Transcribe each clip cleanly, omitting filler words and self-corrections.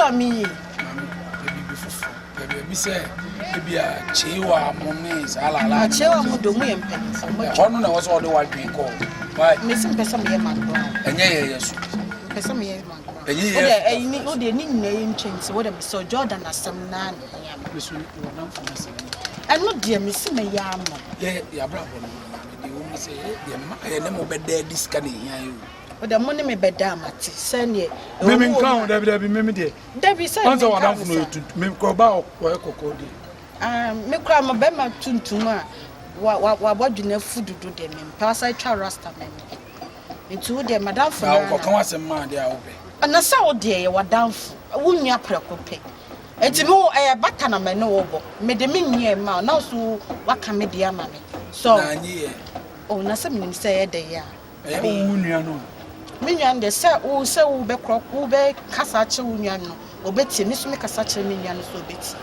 so a meyɛ. Maame, pɛ biribi foforɔ. Pɛ baabi sɛ ebi a kyeewa mo ne saa lala. Ah, kyeewa mo de, ɔmo yɛ mpanyinfoɔ. Mo Ɛhɔ no na ɛwɔ sɛ ɔde w'adwene kɔ. Why? Mesi mpɛ sɛ meyɛ McBrown. Ɛnyɛ yɛ yɛ so. Mpɛ sɛ meyɛ McBrown. Ɛnyɛ yɛ Wode so. ɛyi ne wode ne nyinaa yɛ ntwa nti wode mesɛ Jordan asɛm naa na ɛhia me. Mesu wɔnamfo no asɛm. Ɛno deɛ mesi mɛyɛ ama wo. Yɛ yɛabrabɔ no maame deɛ wɔm ne sɛ deɛ ma yɛ ne mo bɛda adi sika na ɛhia yɛ o. Wode mo ne me bɛda amate sɛneɛ. Meme nka ho, dabi dabi, meme deɛ. Dabi sɛ Ɔn sɛ menka wadamfo no no yɛ saa. tuntum, me kɔ ɔba ɔyɛ kɔkɔɔ deɛ. Ah, me kora mo bɛma tuntum a wabɔdwene afu dodo deɛ mempɛ, asa atwa rasta mempɛ. Nti wo deɛ madamfo Na no wokɔka w'asɛm maa deɛ a wopɛ. Na sɛ wo deɛ yɛ wadamfo, wo nua prɛko pɛ. Nti me wo ɛyɛ bata na mɛ ne wo bɔ. Mede me nua ma wo, na wo so waka me deɛ ama me. So Na anyi yɛ. Oh, na sɛ menim sɛ ɛyɛ dɛ yɛ a. Ɛyɛ wo nua no. Me nua no deɛ sɛ wo sɛ wo bɛkorɔ wo bɛkasa akyerɛ wo nua no, obɛtie. Me so me kasa kyerɛ me nua no so obɛtie.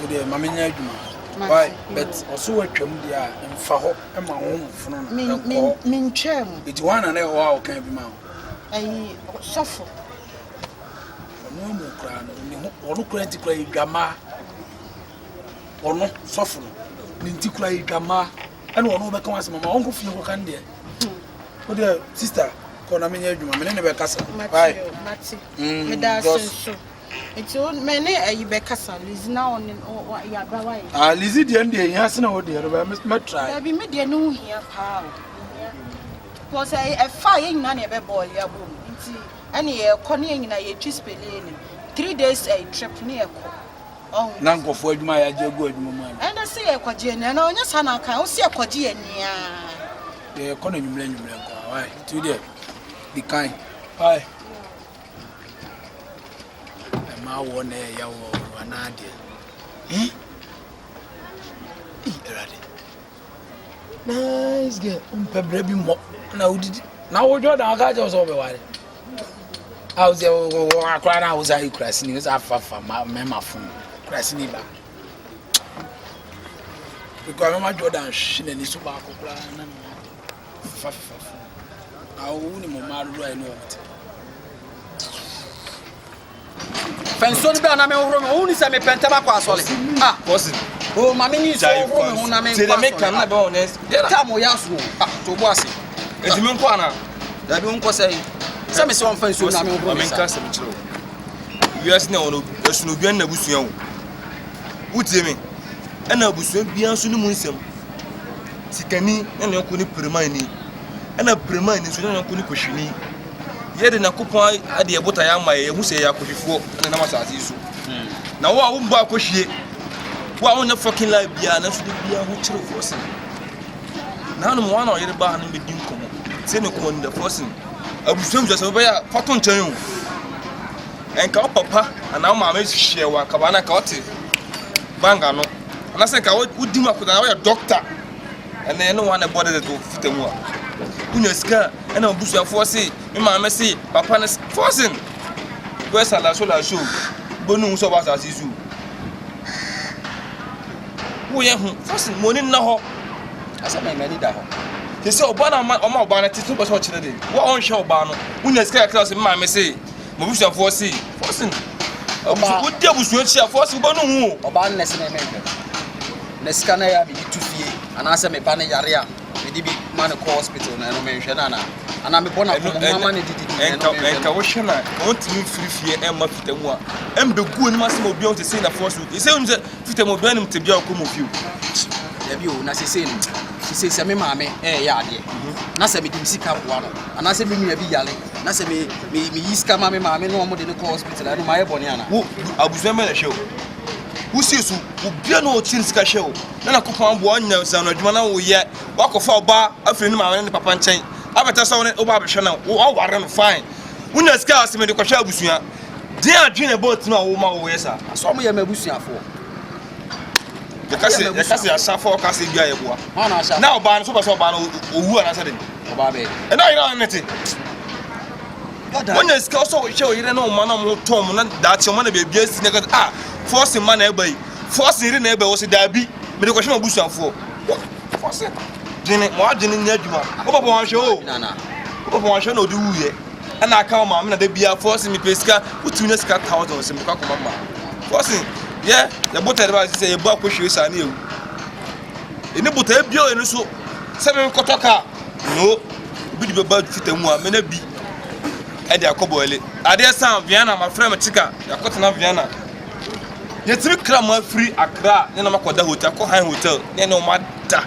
Wo deɛ ma menyɛ adwuma. Mate. Why? But ɔso watwam deɛ a mfa hɔ ma wo ho mfono no. Me me Ɛnkɔ. me ntwaa mu. Nti wɔn na na ɛwɔ hɔ a ɔka bi ma wo. Ɛyi sɔfo. Ɔno amu koraa no, ne ho ɔno koraa nti koraa yɛ dwamaa. Ɔno sɔfo no ne nti koraa yɛ dwamaa. Ɛna ɔno bɛka wɔn asɛm ama ɔnkɔ fie nkɔka ne deɛ. Wo deɛ sister kɔ na menyɛ adwuma me ne ne bɛkasa. Mate o, mate. Meda ase because nso. Nti wo me ne ayi bɛkasa Lizzy na ɔne yaba wa yɛ. Ah, Lizzy deɛ no deɛ hia sene wo deɛ no bɛ mɛ try. Dabi me deɛ no ho hia paa o. Hia. Because ɛfa yɛn nyinaa na yɛbɛ bɔɔle abɔ mu. Nti ɛne yɛkɔ ne yɛn nyinaa yɛtwi spele ne 3 days trip ne yɛkɔ. Ɔho. Na nkɔfoɔ adwuma a yɛagye agu adwuma mu ano. Ɛnɛ sɛ yɛkɔgye ani ɛna ɔnyɛ saa na aka wo sɛ yɛkɔgye ani a. Yɛkɔ no nwummerɛ nwummerɛ nko a why? Nti wo deɛ di kan. Why? Ɛma wɔ na ɛyɛ wɔ anaa deɛ. Eh? Ee, Awurade. Nice girl. Wompɛ berɛ bi mmɔ na wodidi. Na wodwo da aka kyerɛ wo sɛ wobɛware. A wo sɛ akora no a wo sɛ ayɛ kurasini wo sɛ afafa mmarima fo kurasini ba. Because mɛma Jordan hwe n'ani so baako koraa na ne fafafa fo. Na wo ne mo mmaa dodoɔ a ɛne wɔn te. Fɛ nsuo no bɛn na menhohoro me ho. Wonni sɛ mepɛ ntɛm akɔ asɔre. Ah! Bɔsi. O ma menyi nsuo nhohoro me ho na menkɔ asɔre. na bɛwɔ next. Tam ɔyɛ aso o. Ah, to bo ase. Enti menkɔ anaa? Dabi wonkɔ sɛn? Sɛ mese wɔmfa nsuo na menhohoro me nsa. Menka asɛm kyerɛ wo. Wiase na ɛwɔ no, ɛsono obiara ne n'abusua o. Wotie me? Ɛna abusua biara nso ne mu nsɛm. Sikani ne ne yɔnko ne pirimani. Ɛna pirimani nso ne ne yɔnko ne kɔhwini. Yɛ de Nyankopɔn ade yɛ botaeɛ ama yɛ, yɛhu sɛ yɛyɛ akɔhwifoɔ na ɛnam asase yi so. Na wo a wombɔ akɔhwie, wo a wonyɛ fucking life biara, nanso da biara ho kyerɛ wo forcing. Nanom wɔn a ɔyere baa no bɛdi nkɔmmɔ, sɛ ne kɔn da forcing. Abusua abusua sɛ wobɛyɛ a, fa to nkyɛn o. Ɛnka wo papa anaa wo maame hyeɛ wɔ akaba na nka wote bank ano. Anaasɛ nka wodi mu akoda woyɛ doctor. Ɛnɛ ɛne wɔn a na ɛbɔ desert wɔ fita mu a. Wonya sika a ɛna abusuafoɔ se, me maame se, papa no se, forcing. Wobɛyɛ sa laso laso o. Wobɛnu ho sɛ ɔba asase so o. Woyɛ ho forcing, mo ani nna hɔ. Asɛ mɛ m'ani da hɔ. Te sɛ ɔbaa no ɔma ɔbaa no te sɛ wopɛ sɛ ɔkyerɛ de. Wo a ɔnhwɛ ɔbaa no, wonya sika kakra sɛ me maame se, m'abusuafoɔ se, forcing. Wodi abusua akyi a forcing wobɛnu ho o. Ɔbaa no na ɛsɛ mɛ mɛhwɛ. Na sika no ɛyɛ a mede tu fie anaasɛ me ba no yare a mede bi ma no kɔ hospital no ɛno menhwɛ no anaa? Anaa mebɔ no akɔnhoma ma no didi no ɛno menhwɛ Nka no? wohwɛ no a nka wontumi mfiri fie ɛmma fita mu a ɛmbɛgu anim ase ma obiara hu sɛ sei na force wo. Sɛ wonim sɛ fita mu obiara nim tebea a ɔkɔ mu fie o. Dabi o, na sesei no sesei sɛ me maame ɛɛyɛ adeɛ na sɛ mede me sika boa no anaasɛ me nua bi yare na sɛ me me meyi sika ma me maame na wɔn de no kɔ hospital a ɛno mayɛ bɔne anaa? Wo abusua bɛn na ɛhwɛ wo? Wosie so obiara na ɔkyiri sika hwɛ wo na Nyankopɔn aboa anya sano adwuma na woyɛ wakɔfa ɔbaa afiri ne maame ne ne papa nkyɛn abɛtɛ sɛ wo ne woba abɛhwɛ no woaware no fine wonya sika a sɛ mede kɔhwɛ abusua deɛ adwene na ɛbɔ tirim a woma woyɛ saa. Asɛ ɔmo yɛ m'abusuafoɔ. Yɛka sɛ yɛka sɛ ahyafo ɔka sɛ bi a yɛboa na ɔbaa no so pɛ sɛ ɔbaa no owu anaasɛ den ɔbaa bɛyɛ ɛna ɔyere ɔne ne te wonya sika sɛ wohwɛ ɔyere ne ɔma na ɔmo tɔn mo na daakye ɔma na baabi asi na kasa ah fɔɔse ma na ɛba yi fɔɔse yere na ɛba yi wɔsɛ daabi mede kɔhwɛ m'abusuafoɔ fɔɔse dwene mo adwene nyɛ adwuma wo papa wanhwɛ o wo papa wanhwɛ na ɔde wuyɛ. Ɛna aka wo maame na da biara fɔɔse mepɛ sika wotumi nya sika thousand sɛ mekɔ akɔma ma fɔɔse yɛ yɛ botae de ba sɛ yɛbɔ akɔhwie saa ne yɛwu ɛne botae biara ɛno so sɛ menkɔtɔ kaa no obi de bɛba fita mu a mena bi ɛde akɔ bɔɔle adeɛ san Vienna mafrɛ me kyika yɛakɔtena Vienna yɛtumi kra mo afiri Accra ne na makɔda hotel akɔ han hotel ne ɛne ɔmo ada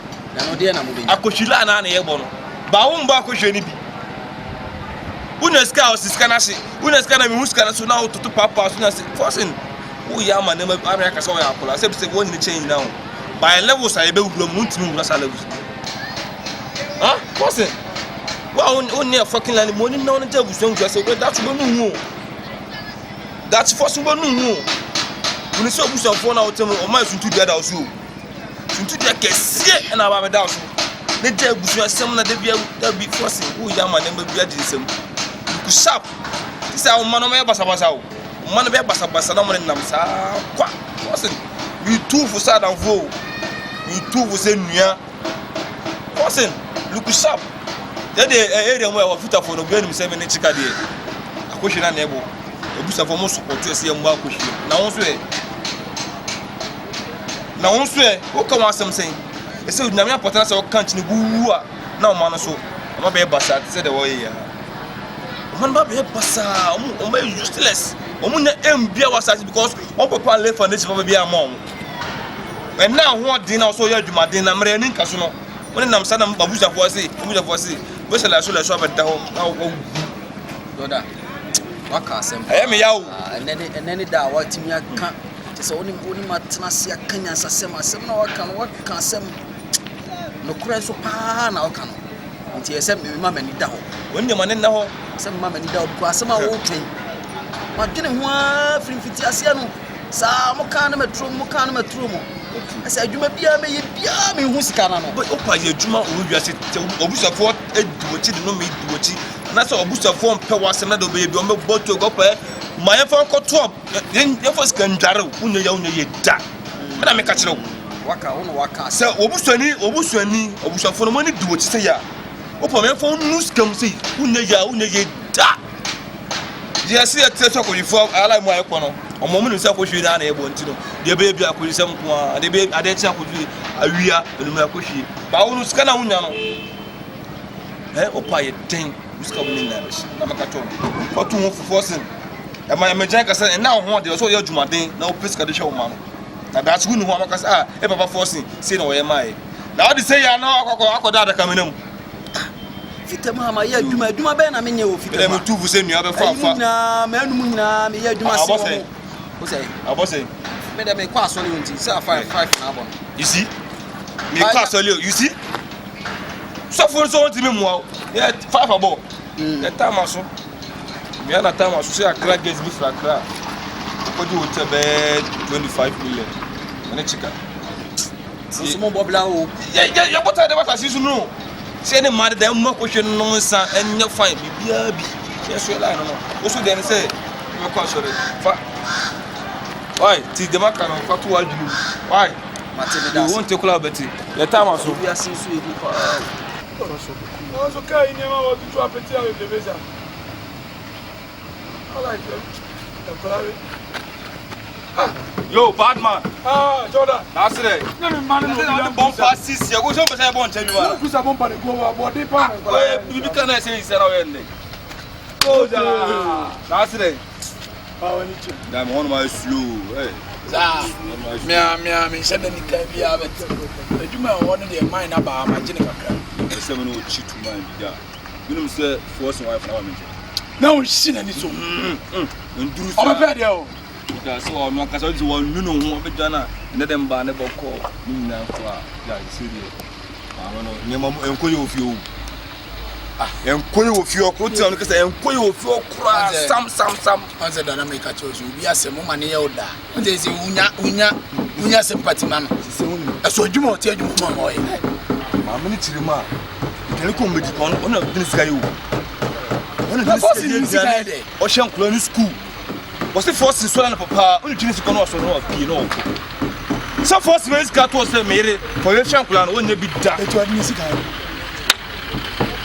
akɔhwila na na yɛbɔ no ba wo mbɔ akɔhwɛ no bi Wonya sika a ɔsi sika no ase. Wonya sika na mehu sika no so na wototo paapaa so na se forcing. Woyɛ ama nneɛma bi ama akasa ɔyɛ akwadaa sɛ sɛ wɔn nyina kyɛn nyina ho. By levels a yɛbɛwura mu wontumi nwura saa levels. Huh? Forcing. Wo a wonni a fucking line mu oni na wɔn gya abusua nkura sɛ wobɛ dakye wobɛnu ho. Dakye forcing wobɛnu ho. Woni sɛ abusuafoɔ na wote mu ɔma asuntu dua da wo so o. Suntidua kɛseɛ na aba abɛda wo so. Ne gya abusuasɛm na da bia da bi fɔse woyɛ ama nneɛma bi agye nsam. Look sharp. Te sɛ wo mma no bɛyɛ basabasa o. Wo mma no bɛyɛ basabasa na wɔn nenam saa kwa. Fɔse metu fo sɛ adamfo o. Metu fo sɛ nua. Fɔse look sharp. Yɛde area mu a ɛwɔ fitafoɔ no obiara nim sɛ me ne kyika deɛ akɔhwie na na ɛbɔ. Abusuafoɔ mo support ɛsɛ yɛn mmɔ akɔhwie. Na wo nso ɛ. Na wo nso ɛ, woka wɔn asɛm sɛn? Ɛsɛ Onyame apɔtena sɛ ɔka nkyene gu wu a, na ɔma no so, ɔma bɛyɛ basaa te sɛ deɛ wɔyɛ yi ara. Ɔma no ba bɛyɛ basaa, ɔmo ɔmo bɛyɛ useless. Ɔmo nya aim bia wɔ asase because wɔn papa lay foundation papa bi ama ɔmo. Ɛnna ahoɔden na ɔsɛ ɔyɛ adwumaden na mmerɛ ani nka so no, wɔn nenam saa na abusuafoɔ se, abusuafoɔ se, wobɛhyɛ lɛso lɛso abɛda hɔ na wawu. Brother, waka asɛm. Ɛyɛ me yaw. Ɛnɛ ne ɛnɛ ne da a watumi aka Kyerɛ sɛ wo ne wo ne matena ase aka nyansasɛm, asɛm na waka no, waka asɛm nokorɛ nso paa na waka no. Nti ɛsɛ sɛ mema m'ani da hɔ. Wɔn deɛ ma ne nna hɔ. Sɛ mema m'ani da hɔ because asɛm a woka yi, madwene ho ara firi mfitiaseɛ no. Saa mo kaa no maturo mu, mo kaa no maturo mu. Ɛsɛ adwuma biara mɛyɛ biara menhu sika no ano. Wopa yɛ adwuma wɔ wiase sɛ obusuafoɔ di w'akyi de nnome di w'akyi anaasɛ obusuafoɔ mpɛ w'asɛm na deɛ ɔbɛyɛ bi ɔmbɛbɔ tuo ɔpɛ ma yɛmfa nkɔto Yɛmfa sika ndware wo, wonyɛ yɛ wonyɛ yɛ da. Me na meka kyerɛ wo. Waka wo na waka. Sɛ obusuani obusuani obusuafo no mo ani di wɔ ti sɛ yɛ a, wopɔ me yɛmfa wo nu sika mu sɛ wonyɛ yɛ a wonyɛ yɛ da. Yɛ sɛ yɛte sɛ akɔhwifo ala mu a yɛkɔ no, ɔmo ɔmo nim sɛ akɔhwie na na yɛbɔ nti no, deɛ ɛbɛyɛ bi akɔhwisɛm nko ara, adeɛ bɛyɛ adeɛ kye akɔhwie awia anumere akɔhwie. Ba wo no sika na wonya no, ɛ wopɔ ayɛ den, wo sika wo ne nyinaa bɛhyɛ. Na meka kyerɛ wo, kɔto ho fufuo sen. Ɛma yɛmɛgyan ka sɛ ɛnna wo ho ɔde ɔsɛ ɔyɛ adwumaden na wopɛ sika de hwɛ wo ma no. Na daakye wonni hɔ a maka sɛ ah e papa fɔsin sei na wɔyɛ maa yɛ. Na wode sɛ yɛ na akɔkɔ akɔda adakamena mu. Ah, fitam ha ma yɛ adwuma adwuma bɛn na menyɛ wɔ fitam ha. Mede metu fo sɛ nua bɛfa afa. Ɛyi nyinaa m'anum nyinaa meyɛ adwuma se wɔ mo. Wo sɛ? Abɔ sɛ? Me dɛ mekɔ asɔre o nti sɛ afa five na abɔ no. You see? Mekɔ asɔre o, you see? Sɔfo nso wɔntumi mmoa wo. Yɛ five abɔ. Yɛ time aso. Mea na time aso sɛ Accra girls bi firi Accra ɔkɔgye hotel bɛyɛ 25 million ɛne kyika. Nso mo bɔ bla o. Yɛ yɛ yɛ bɔtɔ de bata si so no. Sɛ ne mmaa deda mma kɔhwɛ no nom nsa ɛnyɛ fine biribiara bi. Yɛ so yɛ line no no. Wo so deɛ ne sɛ wobɛkɔ asɔre fa. Why ti dɛm aka no fa to w'adwene mu. Why? Mate me da ase. Wo nte koraa wobɛte. Yɛ time aso. Wiase nso yɛ hu paa o. Nanso kaa yi nneɛma a wɔtutu apete a bebrebe sa. I like them. Nkwadaa bi. Ah. Yo, bad man. Ah, Jordan. That's it. Ne mi mma ne na obi ɔde bɔmpa sisi ɛkò sɛ ɔbɛsɛ ɛbɔ nkyɛn bi wa. Ne kusa bɔmpa ne kuo wa bɔden paa na nkwadaa. Oye, bibi kan na ɛsɛ nsɛ na ɔyɛ nnɛ. Koja. That's it. Ba wani kyɛ. Da mo hɔ nom ayɛ slow. Hey. Saa. Mea mea me nhyɛ da nika bi a bɛt. Adwuma a ɛwɔ no deɛ mine na baa ma gye ne kakra. Ɛsɛ me no ɔkyi tu mine bi da. Menim sɛ force wife na ba me nkyɛn. Na ɔnhyi n'ani so. Nduru saa. Ɔbɛpɛ deɛ o. Da sɛ ɔno ankasa ɔde sɛ wɔnnu ne ho ɔbɛdwa no a ɛnɛ dɛ mbaa ne bɔkɔ ne nyinaa kɔ a ya sɛ deɛ maame no nneɛma mu ɛnkɔ yɛ ofie o. Ah, ɛnkɔ yɛ ofie ɔkoro tena no kɛsɛ ɛnkɔ yɛ ofie ɔkoraa sam sam sam. Ɔn sɛ dada meka kyerɛ sɛ obi asɛm woma ne yɛ wo daa. Ɔn sɛ sɛ wonya wonya wonya sympathy ma no. Ɛso adwuma ɔte adwuma mu a ɔyɛ. Maame no kyerɛ mu a aduane kɔn bɛdi kɔn ɔna ɔde ne sika yɛ o. Ɔna de ne sika yɛ aduane ɔhyɛ nkɔla no sukuu. Wɔsi fɔsi sɔrɔ na papa ɔna twi ne sika no ɔsɔrɔ na ɔpie na ɔkɔ. Sɛ fɔsi bɛ sika to sɛ meyere kɔyɛ hyɛ nkɔla no ɔnyɛ bi da. Etu ɔde ne sika yɛ.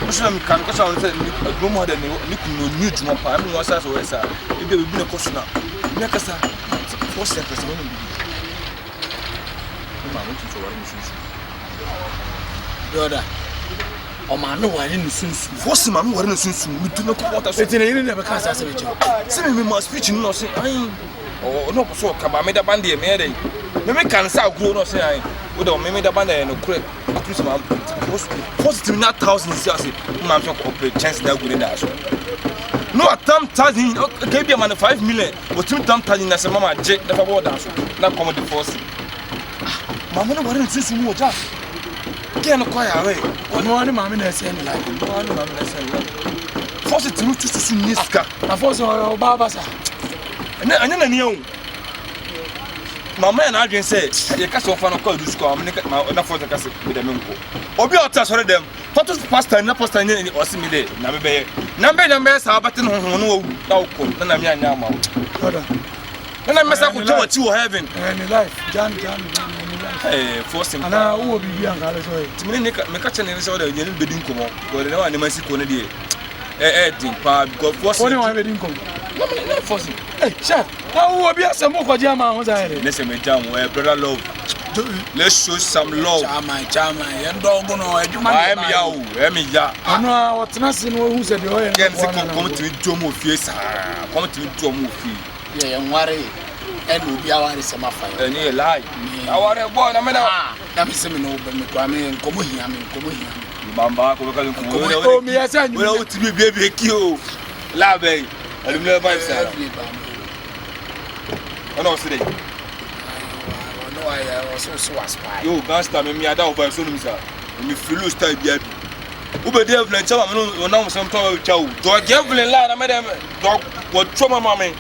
Nso na meka mekasa wɔn sɛ adwuma mu ha dɛ ne kunu no ɔnni adwuma paa ɛmu wɔn sɛ ɔyɛ saa ebi a biribi na ɛkɔ so na me akasa fɔsi akasa wɔn mu bibi ne maame tumi sɛ ɔware ne sunsun. Brother, ɔmaame ware ne sunsun. Fɔsi maame ware ne sunsun mi tu ne kɔ wɔta so. Eti ne yere na ɛbɛka asa asɛm akyerɛ. Sɛ mi mi ma speech no na ɔsɛ ayi ɔwɔ ɔno ɔpɛ sɛ ɔka maame da ban deɛ meyɛ dɛ meme ka ne sɛ agorɔ na ɔsɛ ayi wo dɛ ɔmeme da ban deɛ yɛ nokorɛ. Atumi sɛ maame positive na thousand si ase maame sɛ ɔpɛ kyɛnse na agu ne daa so na watam thousand ka bi ama no 5 million wɔtumi tam thousand na sɛ mama gye na fa bɔ ɔdaa so na kɔm de fɔɔse maame no ware ne susu mu wɔ gya kɛ no kɔ yare. Ɔno ne maame na ɛsɛ ne life. Ɔno ne maame na ɛsɛ ne life. Fɔɔse tumi tu susu nye sika. Na fɔɔse ɔyɛ ɔbaa basa. Ɛnyɛ ɛnyɛ n'ani ahu. Mama yɛ n'adwene sɛ yɛka sɛ ɔfa no kɔ adu sukuu a ɔmo ne na fɔɔse ka sɛ mi dɛ mi nkɔ. Obi a ɔte asɔre dɛm fɔto pastor na pastor nye ɔsi mi dɛ nyame bɛyɛ nyame bɛyɛ nyame bɛyɛ saa ɔbɛte ne honhom no wawu na wokɔ na nyame anyɛ ama wo. Na nyame bɛsa akɔtwa w'akyi wɔ heaven. Ɛyɛ ne life jan jan jan ɛyɛ ne life. Ɛɛ fɔɔse mpa. Anaa wowɔ biribi anka bɛ sɛ ɔyɛ. Tìmí ne meka kyɛ ne sɛ ɔdɛ yɛne bɛdi nkɔmmɔ because ne wa ne ma si kɔ ne deɛ ɛɛ den paa because fɔɔse. Wɔne wɔn bɛdi nkɔmmɔ. Na me ne fɔɔse. Ee chef na wowɔ bi asɛm wokɔgye ama ho saa yɛ dɛ. Ne sɛ megya mo ɛyɛ brother love. Let's show some love. Chairman, chairman, yɛn dɔn gono adwuma ne ba. Ɛmi ya o, ɛmi ya. Ɔno a ɔtena se no ohu sɛ deɛ ɔyɛ no. Yɛn sɛ kɔm tumi di ɔmo ofie saa, kɔm tumi di ɔmo ofie. Yɛ yɛn nware ɛna obi aware sɛm afa yɛ. Ɛni yɛ lie. Aware bɔ na mɛ na. Na mi sɛ mi na ɔbɛ mi kura mi nkɔmɔ hia mi nkɔmɔ hia mi. Bamba kò bɛ ka nkɔmɔ. O mi yɛ sɛ nyuma. Wọ́n ti bi bie bie ki o. Labɛ yi, ɛdumilɛ vibes ara. Ɔna ɔsi dɛ. Ɔno ayɛ ɔsɛ ɔsɛ wa spy. Yo gangster mi mi ada ɔba ɛso nim sa. Mi fili style bi abi. Wobɛdi Evelyn kyɛ ma me no ɔnam sɛm tɔ bɛtwa wo. Dɔg Evelyn la na mɛdɛ dɔg wɔtwa ma ma me.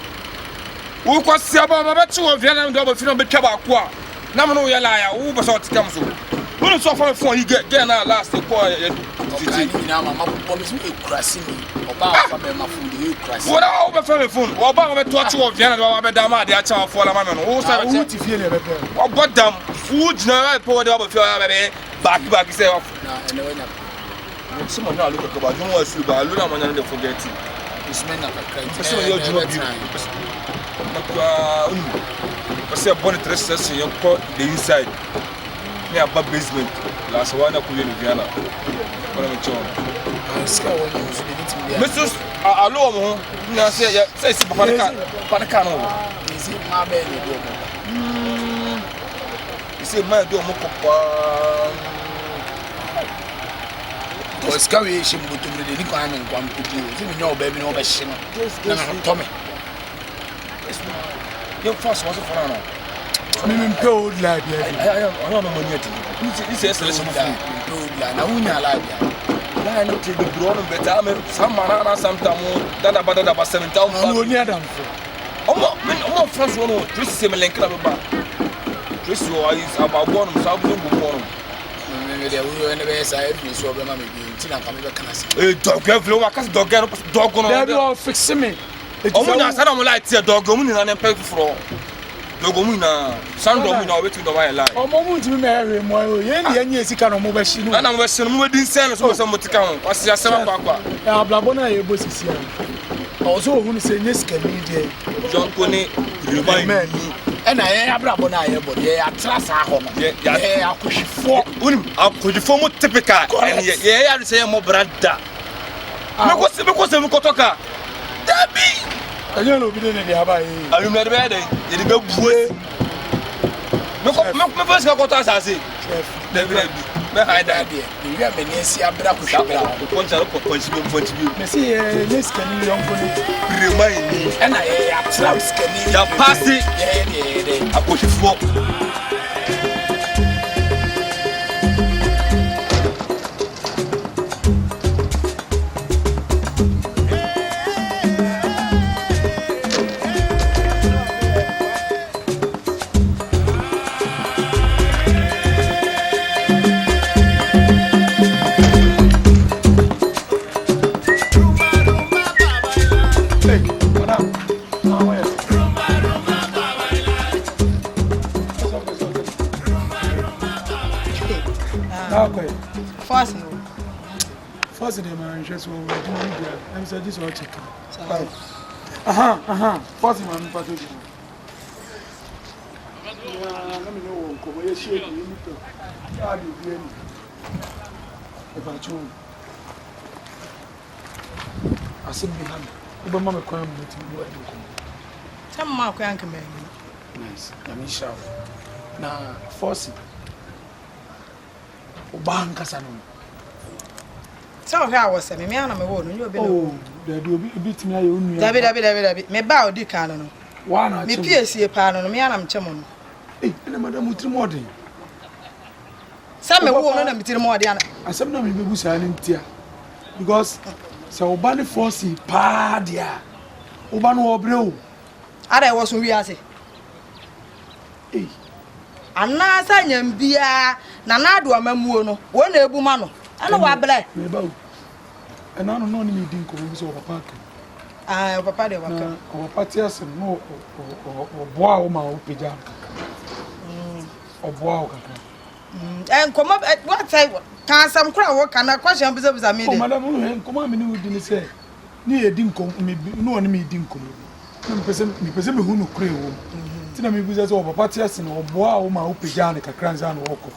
Wokɔ sia ba ma bɛkye wɔ via na mede ɔbɛfi na bɛtwa baako a na me no woyɛ lie a wopɛ sɛ ɔte kam so. Wonim sɛ ɔfa me phone yi gɛ gɛ na last kɔ yɛ titi. Ɔka ne nyinaa ma mabobɔ me so ɛkura se ni. Ɔbaa ɔfa bɛrima phone deɛ ɛkura se. Wɔn a wobɛfa me phone ɔbaa ma bɛto akye wɔ via na de wabɛda ma adeɛ akyɛ wafoɔ la ma me no wo sɛ bɛkyɛ. Wo te fie na ɛbɛpɛ. Wɔbɔ dam wo gyina ɛpɛ wɔde wabɔ fie wabɛbɛyɛ baaki baaki sɛ wafo. Na ɛnɛ wanya. Sɛ mo nya alu kakra ba adwuma wa suru ba alu na mo nya no de forget it. Osuma nya kakra nti. Pɛsɛ ɔyɛ adwuma bi. Na kura onu. Pɛsɛ ɛbɔ ne three session yɛ kɔ the inside. Ne aba basement. Last one na kɔ yɛ no Vienna. Wɔn mi kyɛw. Sika wɔ ne nso de ne ti bi. Mesu alu wɔn ho na sɛ yɛ sɛ esi papa ne ka papa ne ka no wɔ. Esi mmaa bɛyɛ na ɛdi wɔn ba. Esi mmaa ɛdi wɔn kɔ paa. Because sika wei hyɛ mu bɔtɔ mu de ni kwan mi nkwa nkodi o sɛ mi nya ɔbaa bi na ɔbɛhye no na na tɔ mi. Yɛn fa sɔn so fana na. Mi mi mpɛ old life yɛ bi. Ayi ayi ɔno ɔno mo ni ɛdi. N sɛ ɛsɛ ɛsɛ mo fún. Mpɛ old life na wunya life yɛ. Line no te bebree ɔno bɛtɛ ame sama na na samta mo dadaba dadaba sɛm nta ɔmo. Ɔno oni adamfo. Ɔmo ɔmo fɛn so no Tracy sɛ melenkira bɛba. Tracy wɔ ayi ababoɔ nom saa abo ngu mu ɔnom. Me deɛ woyɛ ne bɛyɛ saa ɛfiri so ɔbɛma me bi nti na nka mebɛka no asɛm. Ee dɔgɔ ɛfiri wɔn akasi dɔgɔ no dɔgɔ no. Dabi ɔfikisi me. Ɔmo nyinaa saa na ɔmo light yɛ dɔgɔ ɔmo nyinaa ne mpɛ foforɔ dɔgɔ ɔmo nyinaa san dɔgɔ ɔmo nyinaa ɔbɛtumi dɔgɔ ayɛ line. Ɔmo ɔmo ntumi mɛ ɛhwɛ mu ayɛ o yɛn deɛ nyɛ sika na ɔmo bɛ hyi no. Ɛna mo bɛ hyi no mo bɛ di nsɛn no so sɛ mo ti ka ho kwasi asɛm akɔ akɔ a. Ɛ abrabɔ no a yɛbɔ sisi a ɔwɔ sɛ ohun sɛ nye sikani deɛ. Yɔnko ne remain ni. Ɛna yɛn abrabɔ no a yɛbɔ no yɛyɛ atra saa hɔ no yɛyɛ akɔhwifoɔ. Wonim akɔhwifoɔ mu typical ɛne yɛ yɛyɛ ade sɛ yɛ mmɔ bra da. Mekɔ sɛ mekɔ sɛ mekɔtɔ ka dabi. Ɛnyɛ na obi de ne de aba yi. Awimina de bɛyɛ dɛ yɛde bɛ bue. Mekɔ mekɔ sika kɔtɔ asase. Dabi dabi mɛ ha da. Ewi a mɛni esi abira kusi bra. Pɔnkyi alo pɔnkyi bi pɔnkyi bi. Mɛsi yɛ nye sikani yɔnko ni. Birema yi ni. Ɛna yɛ yɛ atra sikani. Yà paase. Yɛ yɛ deɛ yɛ dɛ. Akɔhwifoɔ. Hey, madam. Ah, where? sɛ ɔwɔ adwuma no deɛ ɛm sɛ gye sɛ ɔkyɛ ka. Aha aha fɔsi maame mpatɔ gyina. Na me ne wɔ nkɔmmɔ yɛhyia bi yɛni pɛ a de obi ani. Ɛbɛkyɛ Asɛm bi ha me. Wobɛma me kwan ma matumi ne wo adi nkɔmmɔ? Sɛ mema wo kwan a anka manni. Nice. Nyame nhyira wo. Na Forcy, wo ba ankasa no no. Sɛ ɔhwɛ a wɔsɛ me, me ara na mewoo no, nyɛ obi na ɔwoo Oh, no. dabi, obi ebi tumi ayɛ wo nua Dabi, ba. dabi, dabi, dabi. Me ba a odi kan no no, Woa na me akyem no. piesie paa no no, me ara na mekyem no. Ei, ɛna madam wo tirim ɔden. Sɛ mewoo no na me tirim ɔden ana? Asɛm na mebebu saa no ntia. Because sɛ wo ba ne force paa deɛ a, wo ba no ɔbrɛ o. Ada ɛwɔ so wiase. Ei. Anaasɛ anyam biara Nana Addo amammuo no, wɔn na ebu ma no. Ɛna wabrɛ. Meba o. Ɛna ano na ɔne me di nkɔmmɔ bi sɛ ɔpapa aka. Ah, ɔpapa deɛ waka. Na ɔpapa te ase no, ɔboa wo ma wopagya no kakra. Ɔboa wo kakra. Mm, nkɔmmɔ wɔsɛ ka asɛm koro a wɔka na kɔhyɛn bisabisa me de. Oh, madam, wohwɛ nkɔmmɔ a me ne wo di ne sɛ ne yɛ di nkɔmmɔ me ne ɔne me di nkɔmmɔ bi na mepɛ sɛ mepɛ sɛ mehu nokorɛ wɔ mu nti na mebisa sɛ ɔpapa te ase no ɔboa wo ma wopagyaa no kakra ansa na ɔkɔ.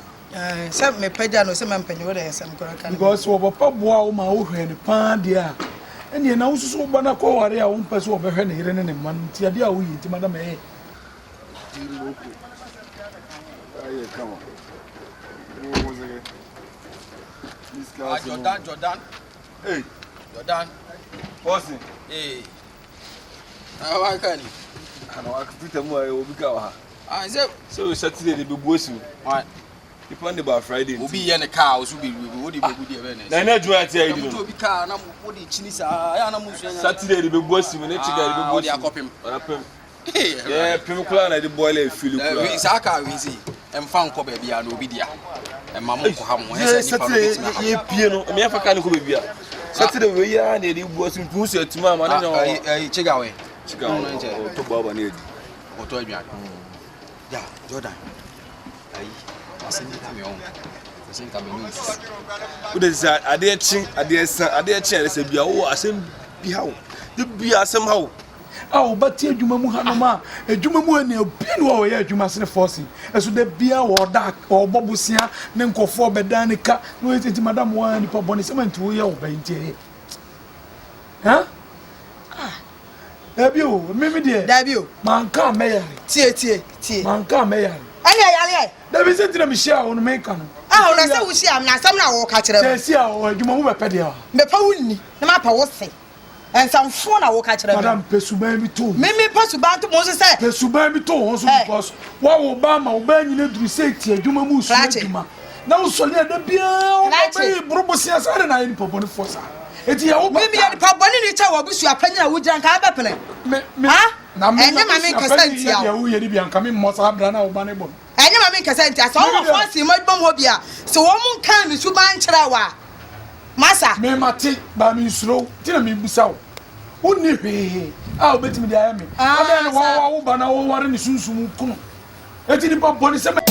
Sɛ mepagya no sɛ mampagya wo de asɛm koro ka no. Because ɔpapa boa wo ma wohwɛ no paa deɛ a ɛneɛ na wosusu wo ba no akɔware a wompɛ sɛ ɔbɛhwɛ ne yere ne ne mma no nti adeɛ a woyɛ nti madam ɛyɛ. Ah, Jordan, Jordan. Hey. Jordan. Bossy. Hey. Ah, why can't you? Ana wa Peter mu ayi obi ka wa ha. Ah, sɛ sɛ o Saturday de bɛ bu esi. Why? Nipa ne ba Friday. Obi yɛ ne kaa osu bi bi wo de bɛ bu deɛ bɛ na. Na ɛna adwuma ati ayi di no. Obi kaa na wo de kyini saa ya na mu nsua. Saturday de bɛ bu esi mu ne chiga de bɛ bu esi. Ah, ɔde akɔpem. Ɔde Yɛ pem koraa na ɛde boil efili koraa. Saa kaa wei sei ɛmfa nkɔ baabi a na obi dea ɛma mo nkɔ ha mo ɛsɛ nipa no bɛtumi aha. Yɛ pie no ɛmɛ yɛfa kaa no kɔ baabi a Saturday wei yɛ na yɛde bu asu ntu sɛ ɛtumi ama ne nyɛ wɔn. Ɛyi chiga wei. Chiga ɔtɔ bɔ aba ne adi. Ɔtɔ aduane. Ya Jordan ayi asɛm bi ha me ɔn sɛ nka me ne nsusu. Wode sɛ adeɛ kye adeɛ sa adeɛ kye adeɛ sa bia wowɔ asɛm bi ha wo de bia asɛm ha wo. A ɔba te adwuma mu hanom a, adwuma mu ha nea obi ni hɔ a ɔyɛ adwuma sene Forson. Ɛso da biara ɔda ɔbɔ bosea ne nkurɔfoɔ bɛdan ne ka na ɔyɛ nti madam waa nipa bɔne sɛm nti woyɛ wo ba nti ɛyɛ. Ha? Ah. Dabi o, me me deɛ. Dabi o. Manka a mɛyare. Tie tie tie. Manka a mɛyare. Ɛne ɛyare ɛ. Dabi sɛ nti na mehyia wo no meka no. Ah, na sɛ wohyia me na asɛm na wɔka kyerɛ me. Sɛ si a ɔwɔ adwuma mu bɛpɛ deɛ wa. Mepɛ wo nni na mapɛ wo se. Nsɛmfo na woka kyerɛ me. Madam, pɛ suban bi to wo. Me me pɛ suban to mo nso sɛ. Pɛ suban bi to wo ho so because wawo ba ama wo ba nyina duru sɛ ti adwuma mu sua adwuma. Na wo sɔre a da biara wo ba bɛyɛ boro bosea saa de na ayɛ nipa bɔne foɔ saa. Eti yɛ wo ba. Me me yɛ nipa bɔne ni kyɛ wɔ abusua panyin a wogyina nka abɛpene. Me me na me na me nkasa ntia wo. Deɛ woyɛ ni bi anka me mmɔ saa bra na wo ba ne bɔ no. Ɛnyɛ ma me nkasa ntia sɛ wɔn wɔ fɔnsi mu adwuma mu hɔ bi a sɛ wɔn nka me suban nkyerɛ wo a. Masa. Me mate, but me nsuro wo, nti na me bisa wo. Wo nni hwee a wobɛtumi de ayɛ me. Ah, Adɛn na saa. wawa wo ba na woware ne sunsum kunu? Eti nipa bɔne sɛ me.